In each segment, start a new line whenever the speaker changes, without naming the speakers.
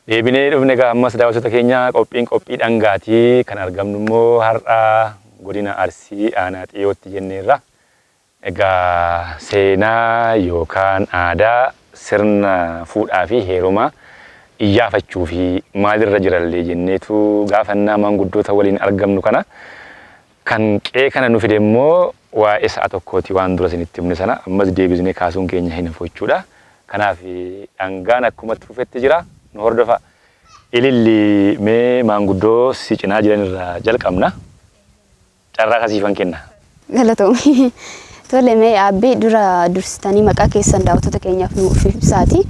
Deebinee dhufne egaa ammas daawwattoota keenya qophiin qophii dhangaatii kan argamnu immoo har'a godina Arsii aanaa Xiyootti jenneerra. Egaa seenaa yookaan aadaa sirna fuudhaa fi heerumaa iyyaafachuu fi maalirra jirallee jenneetu gaafannaa maanguddoota waliin argamnu kana kan qe'ee kana nu fide immoo waa'ee sa'a tokkooti waan dura isinitti himne sana ammas deebisnee kaasuun keenya hin hafu jechuudha. Kanaaf dhangaan akkuma itti fufetti jira nu hordofa. Ililli mee maanguddoo si cinaa jiran irraa jalqabna. Carraa isaa siifan kenna.
Galatoomi. Tole mee Aabbii dura dursitanii maqaa keessan daawwattoota keenyaaf nuuf ibsaati.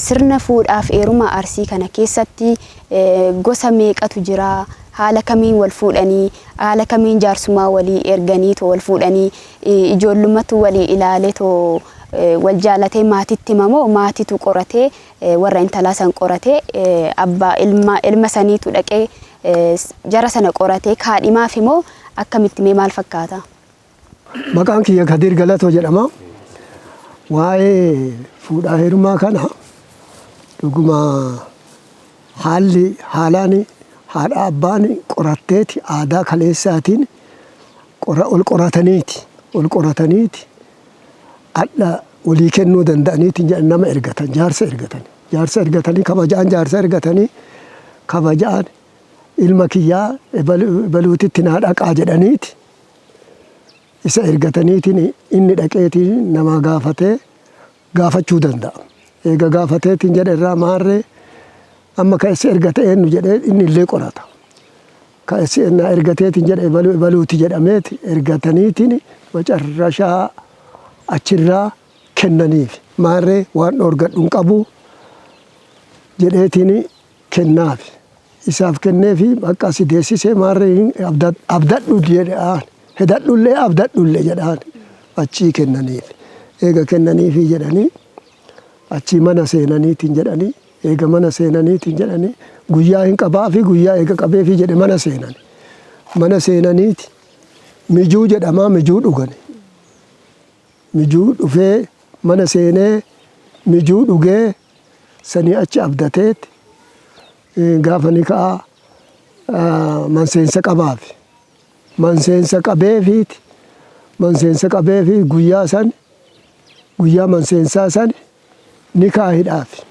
Sirna fuudhaaf heeruma Arsii kana keessatti gosa meeqatu jira? Haala kamiin wal fuudhanii? Haala kamiin jaarsummaa walii erganii too wal fuudhanii? Ijoollumatu walii ilaalee too wal jaalatee maatitti hima moo maatitu qoratee warra intalaa san qoratee abbaa ilma ilma saniitu dhaqee jara sana qoratee kaadhimaafi moo akkamitti mee maal fakkaata?
Maqaan kiyya Kadiir Galatoo jedhama. Waa'ee fuudhaa heerumaa kana dhuguma haalli haalaan haadha abbaan qoratteeti aadaa kaleessaatiin qora ol qorataniiti ol qorataniiti hadha walii kennuu danda'aniiti jedhan nama ergatan jaarsa ergatan jaarsa ergatanii kabajaan jaarsa ergatanii kabajaan ilma kiyyaa ebaluutitti naa dhaqaa jedhaniiti isa ergataniitiin inni dhaqeetiin namaa gaafatee gaafachuu danda'a. Eega gaafateetiin jedhe irraa maarree amma ka issi ergate eennu jedhee inni illee qorata. Ka issi ennaa ergateetiin jedhe ebaluu ebaluuti jedhameeti ergataniitiin macarrashaa achirraa kennaniif. Maarree waan dhoorgadhu hin qabu jedheetiin kennaafi. Isaaf kenneefi bakka si deessisee maarree abdadhu jedhaan hedadhullee abdadhullee jedhaan achii kennaniif. Eega kennaniifi jedhanii achii mana seenaniitiin jedhanii eega mana seenaniitiin jedhanii guyyaa hin qabaafi guyyaa eega qabeefi jedhe mana seenani. Mana seenaniiti mijuu jedhamaa mijuu dhugani. Mijuu dhufee mana seenee mijuu dhugee sanii achi abdateet gaafa ni ka'a manseensa qabaafi. Manseensa qabeefiiti manseensa qabeefi guyyaa san guyyaa manseensaa san nikaa hidhaafi.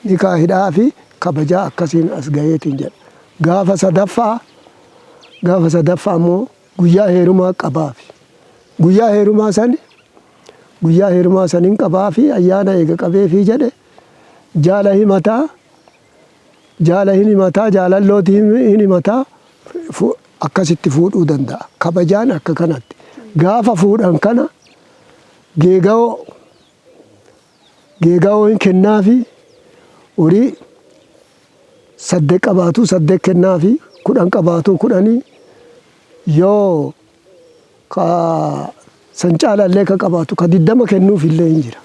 Nikaa hidhaafi kabajaa akkasiin as gaheetiin jedha. Gaafa sadaffaa gaafa sadaffaa immoo guyyaa heerumaa qabaafi. Guyyaa heerumaa san guyyaa heerumaa san hin qabaafi ayyaana eega qabeefii jedhe jaala himataa jaala hin himataa jaalallooti hin himataa akkasitti fuudhuu danda'a. Kabajaan akka kanatti. Gaafa fuudhan kana geega'oo geega'oo hin kennaafi horii saddeet qabaatu saddeet kennaafi 10 qabaatu kudhanii yoo ka san caalallee ka qabaatu ka 20 kennuuf illee hin jira.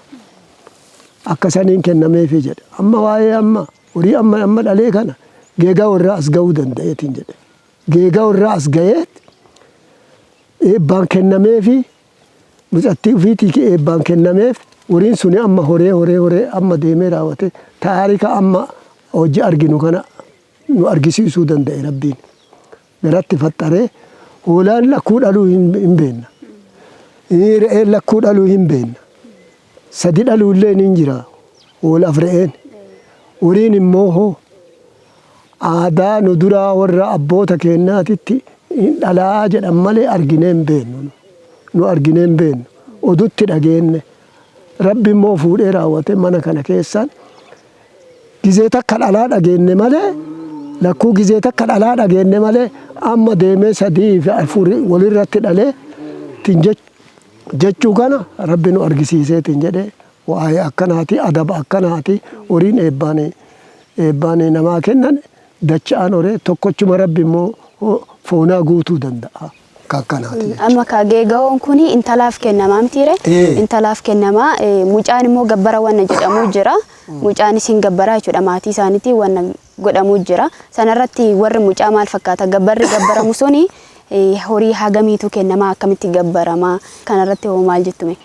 Akka saniin kennameefi jedha. Amma waa'ee amma horii amma amma dhalee kana geegaa warraa as ga'uu danda'eetiin jedhe. Geegaa warraa as ga'ee eebbaan kennameefi mucattii ofiitii eebbaan kennameef horiin suni amma horee horee horee amma deemee raawwate taarika amma hojii arginu kana nu argisiisuu danda'e rabbiin. Garatti faxxaree hoolaan lakkuu dhaluu hin beenna. Re'een lakkuu dhaluu hin beenna. Sadi dhaluu illee hin jira hoolaaf re'een. Horiin immoo hoo aadaa nu duraa warra abboota keennaatitti hin dhalaa jedhan malee arginee hin beennu. Nu arginee hin beennu. Odutti dhageenne. Rabbi immoo fuudhee raawwate mana kana keessaan gizee takka dhalaa dhageenne malee lakkuu gizee takka dhalaa dhageenne malee amma deemee sadii fi afur walirratti dhalee tin jechuu kana rabbi nu argisiiseetiin jedhe waa'ee akkanaati adaba akkanaati horiin eebbaan eebbaan namaa kennan dacha'aan horee tokkochuma rabbi immoo foonaa guutuu danda'a. Akka akkanaati jechuudha.
Amma ka geegawoon kun intalaaf kennamaa mitiire? Intalaaf kennamaa mucaan immoo gabbara wanna jedhamu jira. Mucaan isin gabbaraa jechuudha maatii isaaniitiin wanna godhamu jira. Sanarratti warri mucaa maal fakkaata? Gabbarri gabbaramu suni horii hagamiitu kennamaa akkamitti gabbaramaa? Kanarratti hoo maal jettume?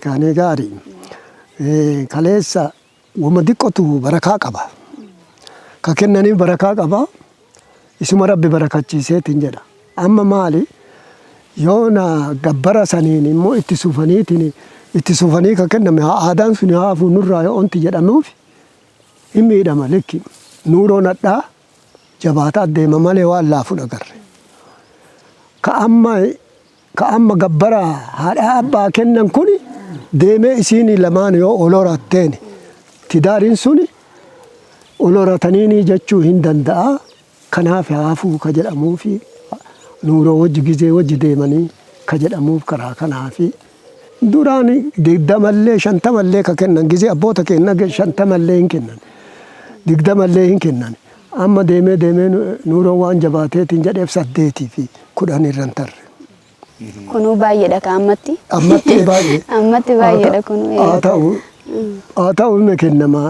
Kaanii gaarii. Kaleessa wama diqqotu barakaa qaba. Ka kennaniif barakaa qaba. Isuma Rabbi barakachiiseetiin jedha. Amma maali? Yoo na gabbara saniin immoo itti suufaniitiin itti suufanii ka kenname haa aadaan sun haa hafu nurraa yoo onti jedhamuuf hin miidhama likki. Nuuroon hadhaa jabaataa deema malee waan laafu dhagarre. Ka amma gabbara haadha abbaa kennan kun deemee isiin lamaan yoo ol horatteen tidaariin suni ol horataniini jechuu hin danda'a. Kanaaf haafuu ka jedhamuufi nuuroo wajji gizee wajji deemanii ka jedhamuuf karaa kanaafi. Duraan 20llee 50llee ka kennan gizee abboota kennan 50llee hin kennan. 20llee hin kennan. Amma deemee deemee nuuroo waan jabaateetiin jedheef 8 fi 10 irra hin tarre.
Kunuu baay'eedha ka ammatti.
Ammatti baay'ee.
Ammatti baay'eedha kunuu.
Haa ta'u hime kennama.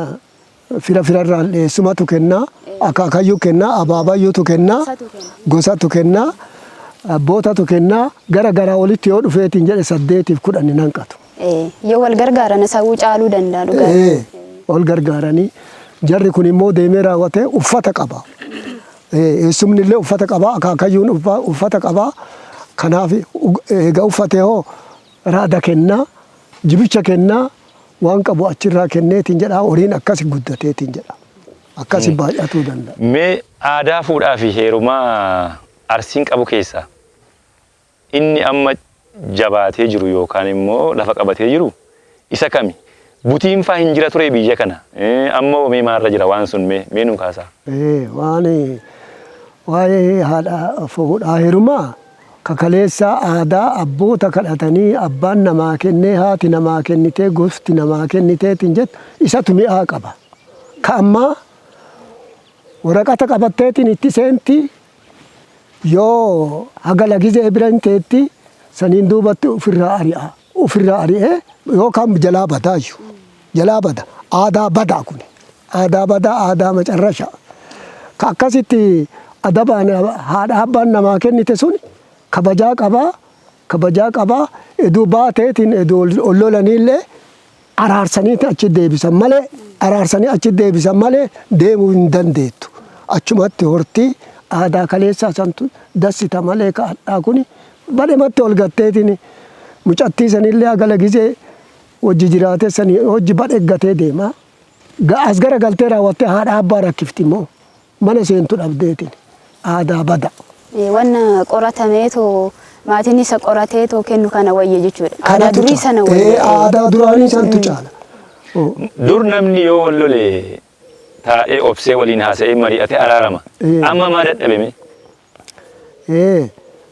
Fira firarraan dheessumatu kennaa, akaakayyuu kennaa, abaabayyuutu kennaa, gosatu kennaa, abbootatu kennaa, gara garaa walitti yoo dhufeetiin jedhe 8 fi 10 hin hanqatu.
Yoo wal gargaaran sawuu caaluu danda'a dhugaa.
Wal gargaaranii jarri kun immoo deemee raawwatee uffata qaba. Eessumni illee uffata qaba, akaakayyuun uffata qaba. Kanaaf eega uffate hoo raada kennaa, jibicha kennaa, waan qabu achirraa kenneetiin jedha horiin akkasi guddateetiin jedha. Akkasi baay'atuu danda'a.
Mee aadaa fuudhaa fi heerumaa Arsiin qabu keessaa inni amma jabaatee jiru yookaan immoo lafa qabatee jiru isa kami? Butiin faa hin jira ture biyya kana. Amma mee maalirra jira waan sun mee nuu kaasaa?
Waan waa'ee haadha fuudhaa heerumaa kakaleessaa aadaa abboota kadhatanii abbaan namaa kennee haati namaa kennitee gofti namaa kenniteetiin jettu isatu mi'aa qaba. Ka ammaa waraqata qabatteetiin itti seenti yoo hagala gizee bira hin teetti saniin duubatti ofirraa ari'a. Ofirraa ari'ee yookaan jalaa badaayyuu. Jalaa bada. Aadaa badaa kun. Aadaa badaa aadaa macarrasha. Ka akkasitti adabaan haadha abbaan namaa kennite sun kabajaa qabaa. Kabajaa qabaa. Eduu baateetiin eduu ol lolaniillee araarsaniiti achi deebisan malee araarsanii achi deebisan malee deemuu hin dandeettu. Achumatti hortii aadaa kaleessaa santu dassita malee ka hadhaa kuni badhematti ol gatteetiin mucattii sanillee hagala gizee hojii jiraate sanii hojii badhe gatee deema. As gara galtee raawwattee haadha abbaa rakkifti immoo mana seentu dhabdeetiin aadaa bada.
Wanna qoratameetoo maatiin isa qorateetoo kennu kana wayya jechuudha. Aadaa durii sana wayya.
Aadaa duraanii santu caala.
Dur namni yoo wal lole taa'ee obsee waliin haasa'ee mari'atee araarama. Amma maa dadhabeme?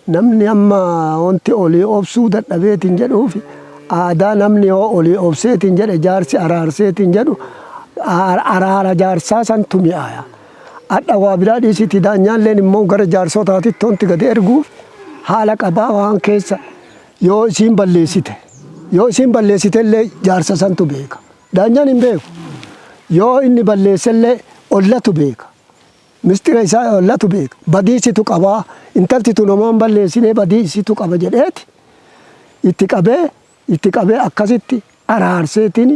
Namni amma wanti olii obsuu dadhabeetiin jedhuuf aadaa namni yoo olii obseetiin jedhe jaarsi araarseetiin jedhu araara jaarsaa santu mi'aaya. Hadha waa biraa dhiisiti daanyaalleen immoo gara jaarsotaatitti wanti gadi erguuf haala qabaa waan keessa yoo isiin balleessite illee jaarsa santu beeka. Daanyaan hin beeku. Yoo inni balleesse illee ollatu beeka. Mistira isaa ollatu beeka. Badii isitu qabaa. Intalti tun homaan balleessinee badii isitu qaba jedheeti itti qabee akkasitti araarseetiin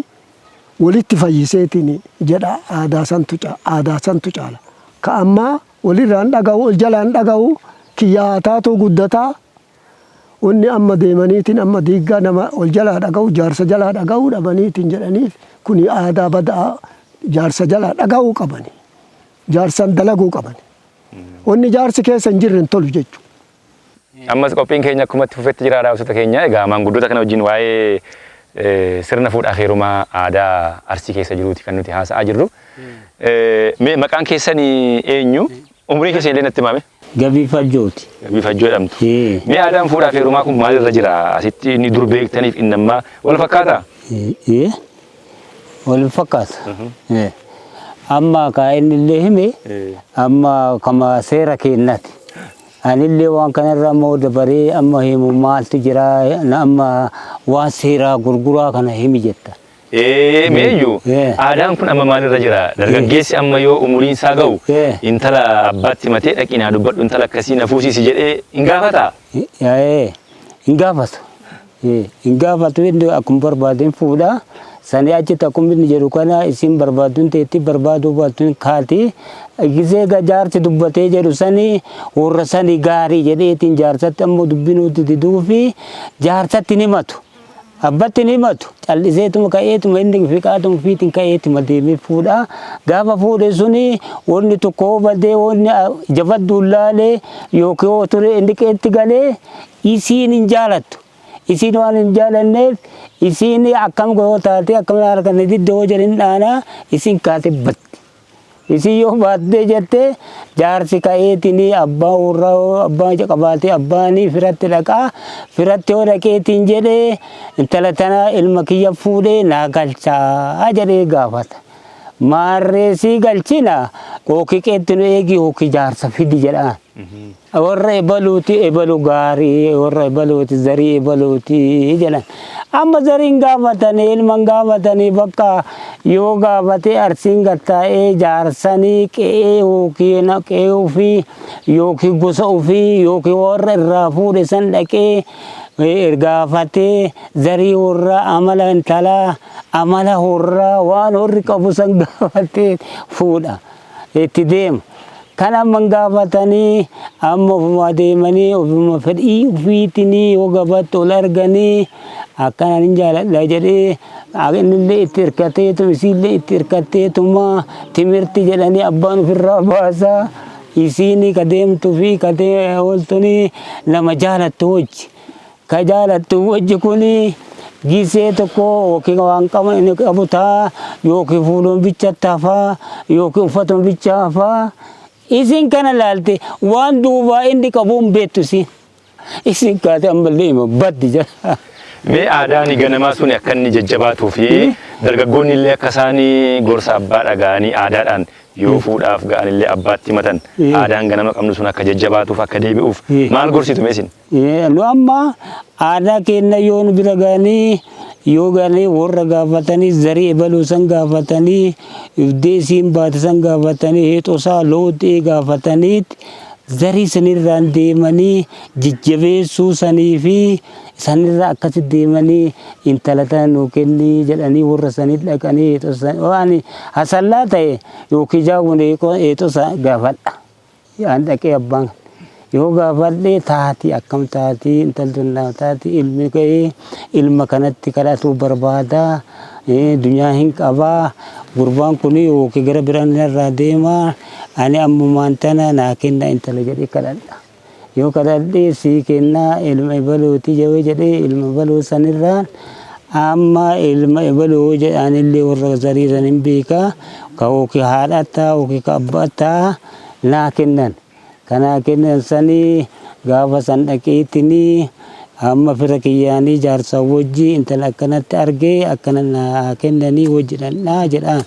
walitti fayyiseetiin jedha aadaa santu caala. Ka ammaa walirraan dhaga'u ol jalaan dhaga'u kiyyaa taatu guddataa wanni amma deemaniitiin amma diiggaa nama ol jalaa dhaga'u jaarsa jalaa dhaga'uu dhabaniitiin jedhaniif kuni aadaa badaa jaarsa jalaa dhaga'uu qabani. Jaarsaan dalaguu qabani. Wanni jaarsi keessa hin jirre hin tolu jechuudha.
Ammas qophiin keenya akkuma itti fufetti jira daawwattoota keenya. Egaa maanguddoota kana wajjin waa'ee sirna fuudhaa fi heerumaa aadaa Arsii keessa jiruuti kan nuti haasa'aa jirru. Mee maqaan keessan eenyu? Umrii keessan illee natti himame.
Gabii Fajjooti.
Gabii Fajjoo jedhamtu. Mee aadaan fuudhaa fi heerumaa kun maalirra jira? Asitti inni dur beektaniif inni ammaa wal fakkaataa?
Wal fakkaata. Amma ka inni illee hime amma kama seera keenyati. Anillee waan kanarra immoo dabaree amma himu maaltu jira amma waan seeraa gurguraa kana himi jetta.
Meeyyuu aadaan kun amma maalirra jira? Dargaggeessi amma yoo umuriin isaa ga'u intala abbaatti himatee dhaqii naa dubbadhu intala akkasii na fuusisi jedhee hin gaafataa?
Hin gaafatu. Hin gaafatu inni akkuma barbaadeen fuudha. Sanii achitti akkuma inni jedhu kana isin barbaadduun teetti barbaaduu baattuun kaati. Gisee jaarsi dubbatee jedhu sanii warra sanii gaarii jedheetiin jaarsatti ammoo dubbinuutti diduu fi jaarsatti ni himatu. Abbatti ni himatu. Calliseetuma ka'eetuma inni fiqaatuma fiitiin ka'eetuma deemee fuudha. Gaafa fuudhe suni wanni tokko badee wanni jabadduun laalee yookiin yoo ture inni qeetti galee isiin hin jaalattu. Isiin waan hin jaalanneef isiin akkam yoo taate akkam harka ni didde yoo jedhin dhaanaa isiin kaatee batti. Isin yoo baattee jette jaarsi ka'eetiin abbaa warraa abbaa qabaatee abbaanii firatti dhaqaa firatti yoo dhaqeetiin jedhee intala tana ilma kiyya fuudhee naa galchaa jedhee gaafata. Maarree sii galchina hookii qeetti nu eegi hookii jaarsa fidi jedhaan. Warra ebaluuti ebalu gaarii warra ebaluuti zarii ebaluuti jedhan. Amma zariin gaafatanii ilman gaafatanii bakka yoo gaafate arsiin gattaa'ee jaarsanii qe'ee yookiin qe'ee ofii yookiin gosa ofii yookiin warra irraa fuudhe san dhaqee gaafatee zarii warraa amala intalaa amala warraa waan warri qabu san gaafatee fuudha itti deema. Kan amma gaafatanii amma ofuma deemanii ofuma fedhii ofiitiin yoo gabaatti ol arganii akkana hin jaaladha jedhee innillee itti hirkateetu isiillee itti hirkatteetuma timirti jedhanii abbaan ofirraa baasaa isiin ka deemtuu fi ka ooltuni nama jaalattu wajji. Ka jaalattu wajji kuni gisee tokko yookiin waan qabu inni qabu ta'a yookiin fuuluun bichatti hafaa yookiin uffatuma bicha hafaa. Isin kana laalte waan duubaa inni qabu hin beektu isin. Isin kaate ammallee hima baddi jedha.
Mee aadaan ganamaa sun akka inni jajjabaatuu fi dargaggoonni illee akka isaan gorsa abbaa dhaga'anii aadaadhaan yoo fuudhaaf ga'an illee abbaatti himatan aadaan ganama qabnu sun akka jajjabaatuuf akka deebi'uuf maal gorsitu mee isin?
Nu amma aadaa keenya yoo nu bira ga'anii yoo ga'anii warra gaafatanii zarii ebaluu san gaafatanii ibdee isiin baate san gaafatanii heexosaa looxee gaafatanii zarii sanirraan deemanii jajjabeessuu sanii fi sanirra akkasi deemanii intala tana nuu kennii jedhanii warra sanii dhaqanii heexosa waan hasallaa ta'e yookiin jaawwan heexosa gaafadha. An dhaqee abbaan yoo gaafadhe taati akkam taati intalli naa taati ilmi ga'ee ilma kanatti kadhatuu barbaada dunyaa hin qabaa gurbaan kun yookiin gara biraan irraa deema ani ammumaan tana naa kenna intala jedhee kadhadha. Yoo kadhadhe sii kennaa ilma ebaluuti jedhee jedhee ilma ebaluu sanirraan amma ilma ebaluu jedhanillee warra zarii san hin beekaa ka yookiin haadhataa yookiin ka abbaataa naa kennan. Kanaa kennan sanii gaafa san dhaqeetinii amma fira kiyyaanii jaarsa wajji intala akkanatti argee akkana naa kennanii wajji dhandhaa jedhaan.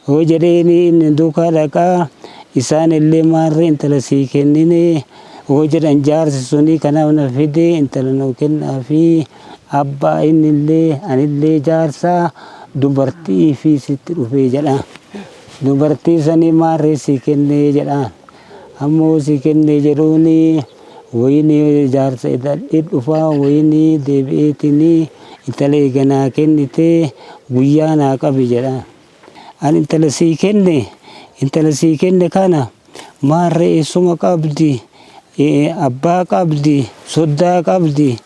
Yoo jedheeni inni duukaa dhaqaa isaan illee maarree intala sii kennine yoo jedhan jaarsi suni kanaaf na fide intala nuu kennaa fi abbaa inni illee anillee jaarsaa dubartii fi sitti dhufee jedhaan. Dubartii sanii maarree sii kennee jedhaan. Ammoo sii kennee jedhuuni wayini jaarsa hidhadhee dhufaa wayini deebi'eetinii intala eeganaa kennitee guyyaa naa qabi jedhaan. Ani intala sii kenne intala sii kenne kana maarree eessuma qabdi abbaa qabdi soddaa qabdi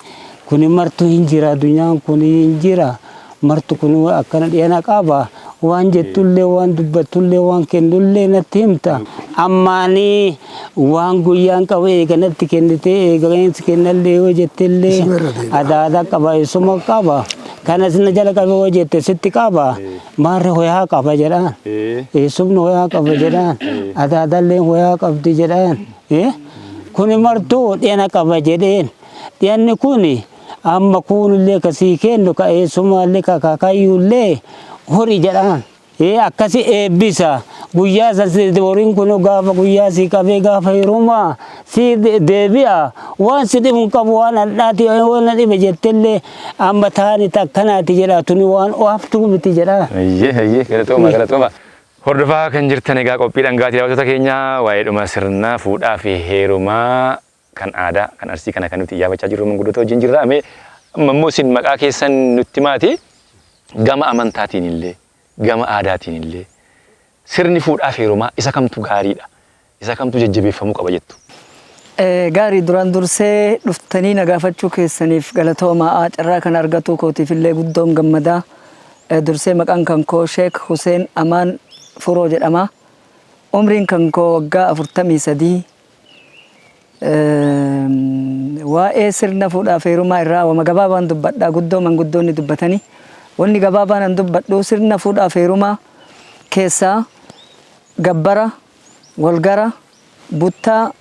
kuni martu hin jira addunyaan kun hin jira martu kun akkana dhiyana qaba waan jettullee waan dubbattullee waan kennullee natti himta ammaanii waan guyyaan qabu eega natti kennitee eega kennallee yoo jettellee adaada qaba eessuma qaba kanas na jala qabe yoo jette sitti qaba maarre hoyaa qaba jedhaan eessumni hoyaa qaba jedhaan adaadallee hoyaa qabdi jedhaan kuni martuu dhiyana qaba jedheen dhiyanni kuni amma kunillee kasii kennu ka eessumaallee ka kaakayyuullee horii jedhaan. Akkasi eebbisa guyyaa san horiin kun gaafa guyyaa si qabee gaafa heerumaa si deebi'a waan si dhibu hin qabu waan hadhaati waan na dhibe jettellee amma taani takkanaati jedha tuni waan ooftuu miti jedha.
Hayyee hayyee galatooma galatooma. Hordofaa kan jirtan egaa qophii dhangaatii daawwattoota keenya waa'eedhuma sirna fuudhaa fi heerumaa kan aadaa kan arsii kana kan nuti iyyaafachaa jirru manguddoota wajjin jirra. Mee amma immoo isin maqaa keessan nutti himaati. Gama amantaatiin illee gama aadaatiin illee sirni fuudhaaf heerumaa isa kamtu gaariidha? Isa kamtu jajjabeeffamuu qaba jettu?
Gaarii, duraan dursee dhuftanii na gaafachuu keessaniif galatoomaa. Carraa kana argatuu kootiif illee guddoon gammadaa. Dursee maqaan kan koo Sheek Huseen Amaan Furoo jedhama. Umriin kan koo waggaa 43. Waa'ee sirna fuudhaaf heerumaa irraa wama gabaabaan dubbadhaa, guddoo manguddoonni dubbatanii. Wanni gabaabaan an dubbadhu sirna fuudhaaf heerumaa keessaa gabbara, walgara, buttaa,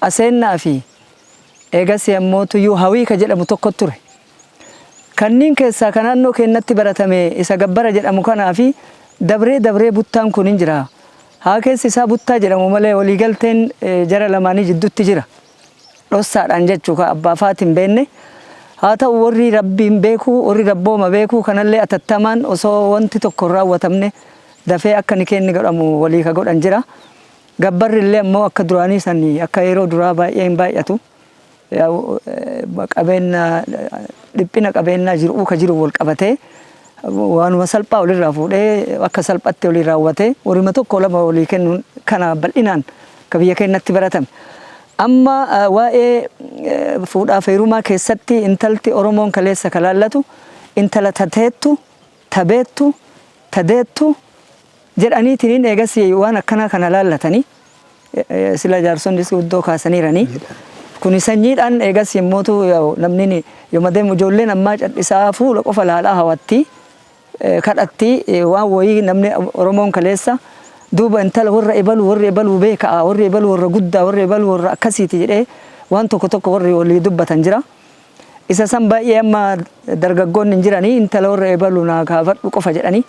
aseennaa fi eegas yommuu tuyyuu hawii ka jedhamu tokko ture. Kanniin keessaa kan naannoo keenyatti baratame isa gabbara jedhamu kanaa fi dabree dabree buttaan kun hin jira. Haa keessi isaa buttaa jedhamu malee waliigalteen jara lamaanii jidduutti jira. Dhossaadhaan jechuu ka abbaa faatiin beenne. Haa ta'u, warri rabbiin beekuu, warri rabbooma beekuu kanallee atattamaan osoo wanti tokko hin raawwatamne dafee akka ni kenni godhamu walii ka godhan jira. Gabbarri illee ammoo akka duraanii sanii akka yeroo duraa baay'ee hin baay'atu. Qabeenya, dhiphina qabeenyaa jiru ka jiru wal qabatee waanuma salphaa walirraa fuudhee akka salphatti walii raawwatee warrima tokko lama walii kennuun kana bal'inaan ka biyya keenyatti baratame. Amma waa'ee fuudhaaf heerumaa keessatti intalti Oromoon kaleessa ka laallatu intala tateettu, tabeettu, tadeettu jedhaniitiin eegas waan akkanaa kana laallatanii sila jaarsonni guddoo kaasaniiranii. Kuni sanyiidhaan eegas yommuutu namni yooma deemu ijoolleen ammaa callisaa fuula qofa laalaa hawatti kadhatti waan wayii. Namni Oromoon kaleessa duuba intala warra ebaluu, warri ebaluu beekaa, warri ebaluu warra guddaa, warri ebaluu warra akkasiiti jedhee waan tokko tokko warri walii dubbatan jira. Isa san baay'ee amma dargaggoonni hin jiranii, intala warra ebaluu naa kaafadhu qofa jedhanii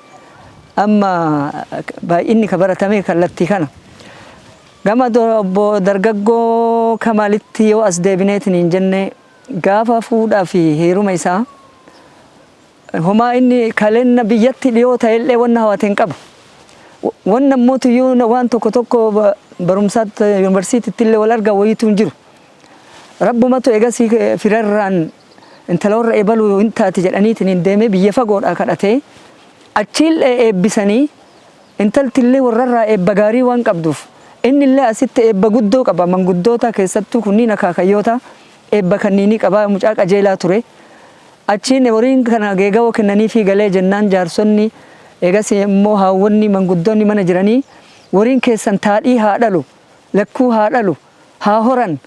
amma baay'inni ka baratame kallattii kana. Gama obbo dargaggoo Kamaalitti yoo as deebineetiin hin jenne, gaafa fuudhaa fi heeruma isaa homaa inni kalenna biyyatti dhiyoo ta'ellee wanna hawate hin qabu. Wanna immoo waan tokko tokko barumsaatti yuunivarsiitiitti illee wal argaa wayiitu hin jiru. Rabbumatu eegasii firarraan intala warra ebaluu hin taati jedhaniitiin hin deemee biyya fagoodhaa kadhatee achiillee eebbisanii, intaltillee warrarraa eebba gaarii waan qabduuf innillee asitti eebba guddoo qaba. Manguddoota keessattuu kunniin akaakayyoota eebba kanniinii qaba, mucaa qajeelaa ture. Achiin horiin kana geegawoo kennanii fi galee jennaan, jaarsonni eegas immoo haawwonni manguddoonni mana jiranii, "Horiin keessan taadhii haa dhalu, lakkuu haa dhalu, haa horan,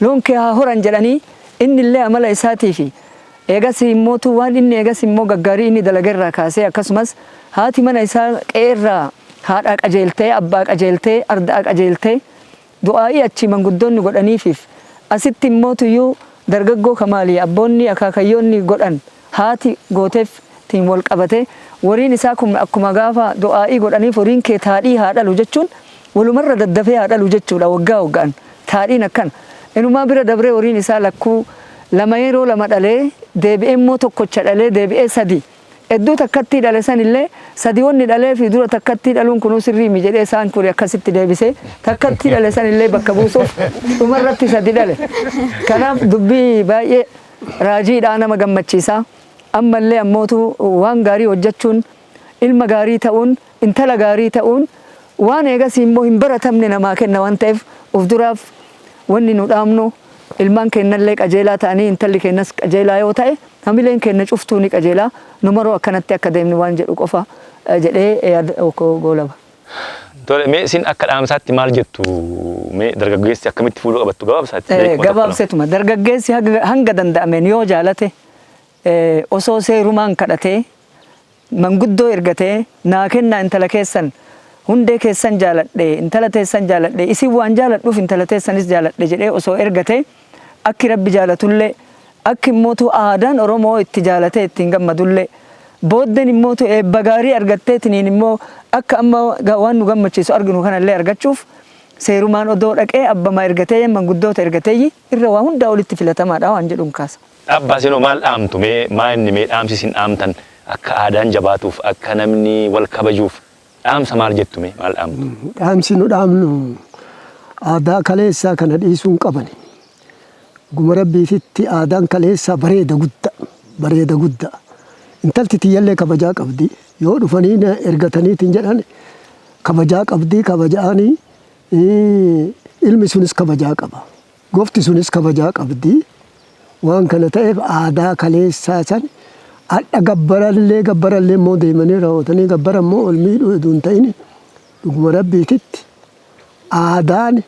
loon kee haa horan," jedhanii. Innillee amala isaatii fi eegas immootu waan inni eegas immoo gaggaarii inni dalagerraa kaasee, akkasumas haati mana isaa qe'eerraa haadhaa qajeeltee, abbaa qajeeltee, ardaa qajeeltee, du'aa'ii achii manguddoonni godhaniifiif, asitti immootuyyuu dargaggoo Kamaalii abboonni akaakayyoonni godhan, haati gooteef tiin wal qabate, horiin isaa kun akkuma gaafa du'aa'ii godhaniif horiin kee taadhii haa dhalu jechuun walumarra daddafee haa dhalu jechuudha. Waggaa waggaan taadhiin akkana inumaa bira dabree horiin isaa lakkuu lama yeroo lama dhalee, deebi'ee immoo tokkocha dhalee, deebi'ee sadi hedduu takkattii dhale san illee sadi wanni dhalee fi dura takkattii dhaluun kunuu sirrii mi jedhee isaan kun akkasitti deebisee takkattii dhale san illee bakka buusuuf dhumarratti sadi dhale. Kanaaf dubbii baay'ee raajiidhaa nama gammachiisa. Ammallee ammootu waan gaarii hojjechuun, ilma gaarii ta'uun, intala gaarii ta'uun waan eegasii immoo hin baratamne namaa kenna waan ta'eef, of duraaf wanni nu dhaamnu ilmaan keenyallee qajeelaa ta'anii, intalli keenyas qajeelaa yoo ta'e, hamileen keenya cuftuu ni qajeelaa, nu maroo akkanatti akka deemnu waan jedhu qofa jedhee yaada goolaba.
Tole, mee isin akka dhaamsaatti maal jettu? Mee dargaggeessi akkamitti fuudhuu qabattu gabaabsaatti?
Gabaabseetuma, dargaggeessi hanga danda'ameen yoo jaalate osoo seerumaan kadhatee manguddoo ergatee, "Naa kennaa intala keessan, hundee keessan jaaladhe, intala teessan jaaladhe, isin waan jaaladhuuf intala teessanis jaaladhe," jedhee osoo ergatee, akki rabbi jaalatullee, akki immootu aadaan Oromoo itti jaalatee ittiin gammadullee, booddeen immootu eebba gaarii argatteetiniin immoo akka amma waan nu gammachiisu arginu kanallee argachuuf seerumaan odoo dhaqee abbama ergatee manguddoota ergatee irra waa hundaa olitti filatamaadha waan jedhuun kaasa.
Abbaa, isinoo maal dhaamtu? Mee maa inni mee dhaamsi isin dhaamtan akka aadaan jabaatuuf, akka namni wal kabajuuf dhaamsa maal jettu? Mee maal dhaamtu?
Dhaamsi nu dhaamnu aadaa kaleessaa kana dhiisuu hin qabani. Guma rabbiititti aadaan kaleessaa bareeda guddaa, bareeda guddaa. Intalti tiyyallee kabajaa qabdi. Yoo dhufanii na ergataniitiin jedhan kabajaa qabdi kabajaanii ilmi sunis kabajaa qaba. Gofti sunis kabajaa qabdi. Waan kana ta'eef aadaa kaleessaa san hadha gabbarallee gabbarallee immoo deemanii raawwatanii gabbara immoo ol miidhuu heduu hin ta'in dhuguma rabbiititti aadaan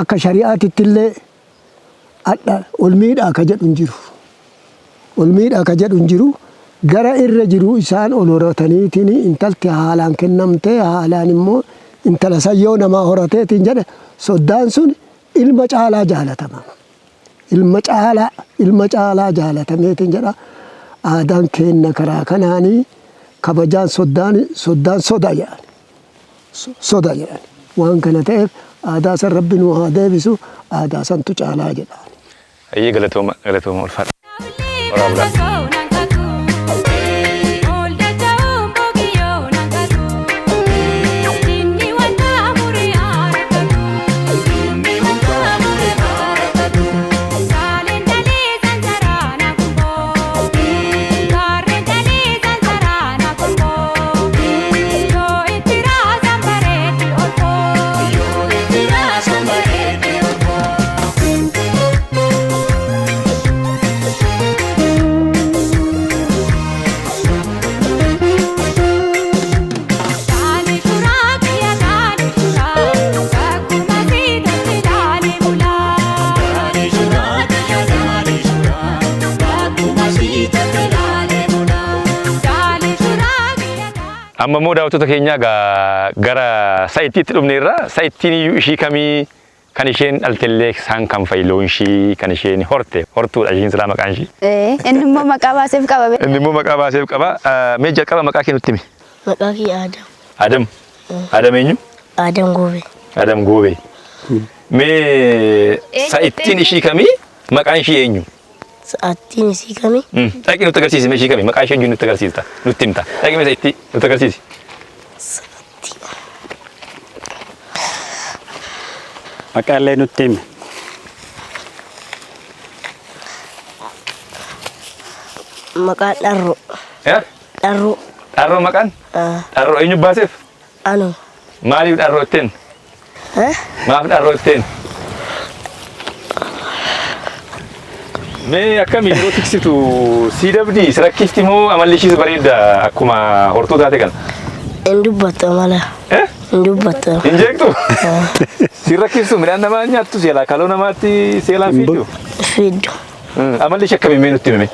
akka shari'aatitti illee hadha ol miidhaa ka jedhu hin jiru. Ol miidhaa ka jedhu hin jiru. Gara irra jiru isaan ol horataniitiin intalti haalaan kennamtee haalaan immoo intala san yoo namaa horateetiin jedhe soddaan sun ilma caalaa jaalatama. Ilma caalaa ilma caalaa jaalatameetiin jedha. Aadaan keenna karaa kanaanii kabajaan soddaan soddaan soda jedhan. Soda jedhan. Waan kana ta'eef aadaa san rabbi nu haa deebisu aadaa santu caalaa jedha.
Ayyee galatooma galatooma ulfaadha. Horaa bulaa. Amma immoo daawwattoota keenya egaa gara sa'ittiitti dhufneerra. Sa'ittiin iyyuu ishii kamii kan isheen dhaltellee isaan kan fa'i loon ishii kan isheen horte hortuudha ishiin silaa maqaan ishii.
Inni immoo maqaa baaseef qaba.
Inni immoo maqaa baaseef qaba. Mee jalqaba maqaa kee nutti himi.
Maqaa kiyya Adam.
Adam. Adam eenyu?
Adam Goobee.
Adam Goobee. Mee sa'ittiin ishii kamii maqaan ishii eenyu?
Sa'attiin isii kami?
Dhaqi nutti agarsiisi mee ishii kami maqaa ishee eenyu nutti agarsiista nutti himta. Dhaqi mee sa'ittii nutti agarsiisi.
Sa'attii.
Maqaa illee nutti himi.
Maqaa Dharroo. Dharroo.
Dharroo maqaan? Dharroo eenyu baaseef?
Anu.
Maaliif dharroo ittiin? Maaf dharroo ittiin? Mee akkami yeroo tiksitu sii dabdii si rakkifti moo amalli ishiis bareedda akkuma hortuu taate kana?
Hin dubbattu amala. Hin dubbattu.
Hin jeeqxu? Si rakkiftu midhaan namaa nyaattu si alaa kaloo namaatti si alaan fiiddu?
Fiiddu.
Amalli ishee akkamii mee nutti himi?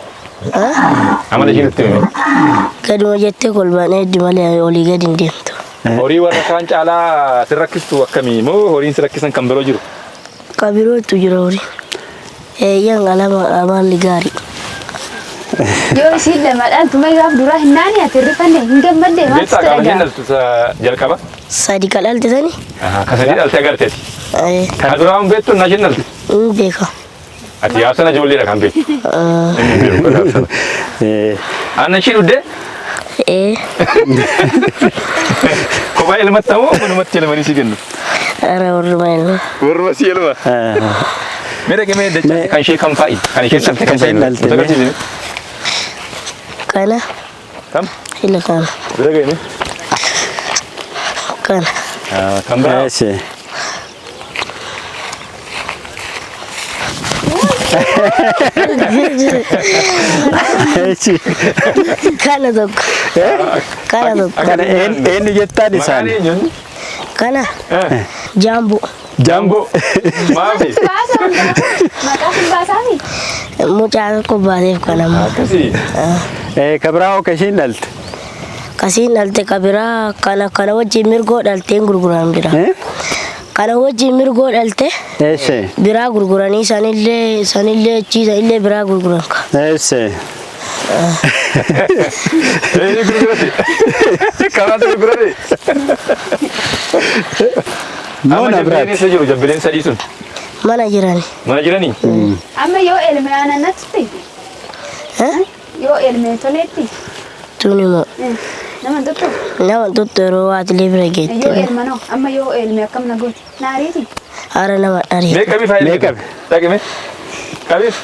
Amala ishee nutti himi.
Gaduma jettee kolbaan eeddi malee olii gadi hin deemtu.
Horii warra kaan caalaa si rakkistu akkamii moo horiin si rakkisan kan biroo jiru?
Ka birootu jira horii. Eeyyan qalama amalli gaarii.
Yoo isiin lama dhaltu mee gaaf duraa hin naani ati hin rifanne hin gammadde maal
Beektaa
sitti
gaafa isheen
dhaga'ama?
dhaltu isa jalqaba?
Sadi ka dhalte sani?
Ka sadii dhalte agarteeti.
Ee,
Ka duraa hin beektu na isheen dhalte.
hin beeka.
Ati gaaf sana ijoolleedha kan beektu. Inni hin beeku gaaf sana. Aannan ishii dhuddee
Ee,
kophaa elmatta moo manumatti elmanii si kennu?
Ara warruma ilma.
Warruma si elma. Mee dhaqee mee dachaa kan ishee kam fa'i? Kan ishee dhalte kam fa'i?
Kan isheen dhalte
Nutti agarsiisi mee.
Kana
Kam?
ila kana
Bira ga'e mee.
kana.
Kan biraa.
Eessi. Eessi.
Kana tokko. Kana tokko.
Kana eenyu jettaan isaan?
Maqaan eenyuun?
Kana jaamboo.
Jaamboo. Maafi.
Baasa maqaa sun baasaami.
Mucaa tokko baateef kana immoo.
Akkasii.
Ka biraa hoo ka ishiin dhalte?
Kasiin dhalte ka biraa kana kana wajjin mirgoo dhalteen gurguran bira. Kana wajjin mirgoo dhalte
Eessi.
biraa gurguranii sanillee sanillee achi sanillee biraa gurguran ka.
Eessi.
Eenyu gurgurate? Kanaatu gurgurate?
Moo
Amma
na
jabbileen
biraati?
eessa jiru? Jabbileen sadii sun
Mana jirani.
mana jiranii?
Amma yoo elme aananatti yoo elme toleetti
Tuni moo
nama hin tuttu.
nama tuttu yeroo waatilee bira
Yoo
geette.
elma noo amma yoo elme akkam na gooti? Naariiti.
Hara nama
Mee
dhariiti.
qabii faayila
Mee
qabi. Dhaqi mee. Qabiif.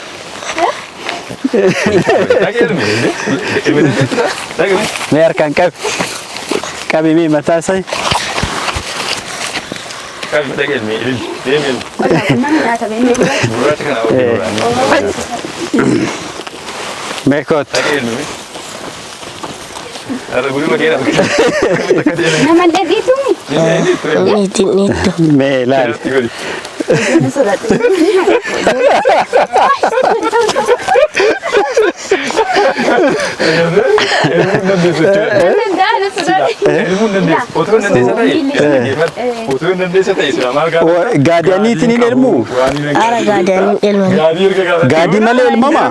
Dhaqee elmi. Elmi dandeettu dhaqee.
Mee harkaan qabi. Qabi mee mataa isaa.
Qabi dhaqee elmi. Elmi. Deemi elmi.
Nama nyaata beeknee.
Gurraacha kana wajjin.
Mee kootu.
Dhaqee elmi. Har'a guluma kee dhaaf. Akka deemu.
Nama illee dhiituumi.
Niitiin niittu.
Mee ilaali.
Ijoollee sodaadhe.
Gaadiyaaniitiin hin elmuu?
Ara gaadiyaaniin elmama.
Gaadii malee elmamaa?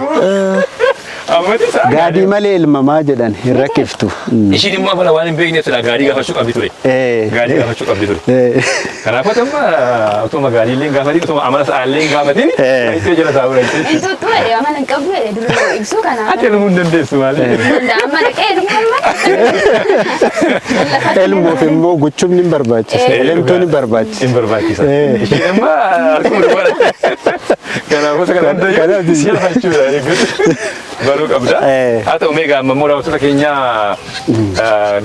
Gaadii malee elmamaa jedhan hin rakkiftu.
Ishiin immoo afaan waan hin beekneef silaa gaadii gaafachuu qabdi ture. Gaadii gaafachuu qabdi ture. Kanaafuu amma utuma gaadii illee hin gaafatiin utuma amala sa'aa illee hin gaafatiin itti jala taa'uu dha.
Intuutu jedhe amala hin qabdu jedhe dura ibsuu kanaaf.
Ati elmuu hin dandeessu maali?
Amma dhaqee elmuu amma.
Elmuuf immoo guchumni hin barbaachisa. Elemtuun hin barbaachisa.
Hin barbaachisa. Ishiin amma harkuma duwwaadha. Kanaafuu kana hunda si hafachuudha. Baruu qabda. Haa ta'u mee amma immoo daawwattoota keenya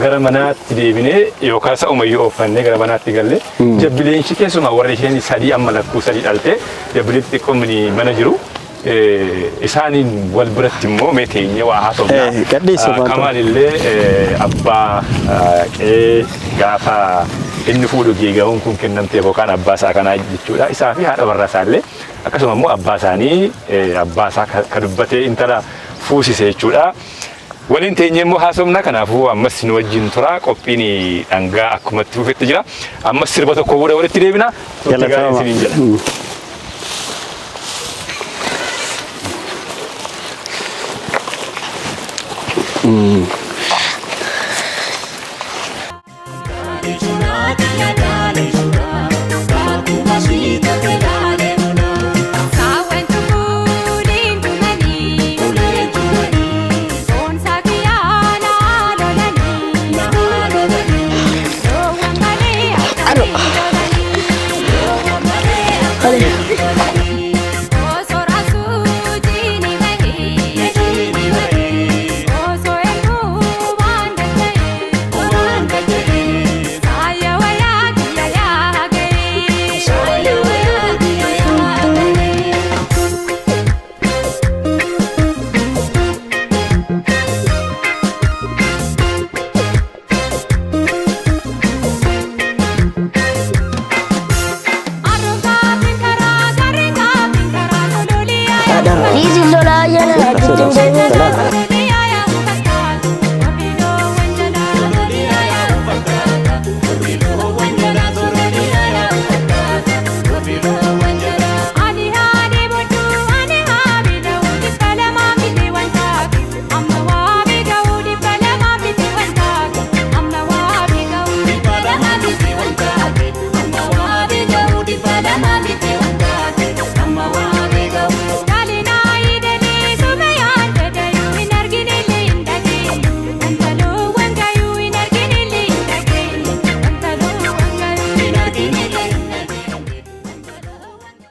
gara manaatti deebinee yookaan sa'umayyuu ooffannee gara manaatti galle jabbileen ishee keessumaa warri isheen sadii amma lakkuu sadii dhalte jabbileen xixiqqoon mana jiru. Isaaniin wal biratti immoo mee teenyee waa haasofna.
Gadhiisu maal ta'u?
Kamaal illee abbaa qe'ee gaafa inni fuudhu geegahuun kun kennamteef yookaan abbaa isaa kanaa jechuudha. Isaa fi haadha warraa isaa illee akkasuma immoo abbaa isaanii abbaa isaa ka dubbatee intala fuusise jechuudha. Waliin teenyee immoo haasofna kanaafuu ammas nu wajjin tura qophiin dhangaa akkumatti fufetti jira. Ammas sirba tokko booda walitti deebina. Turtii gaarii isiniin jedha.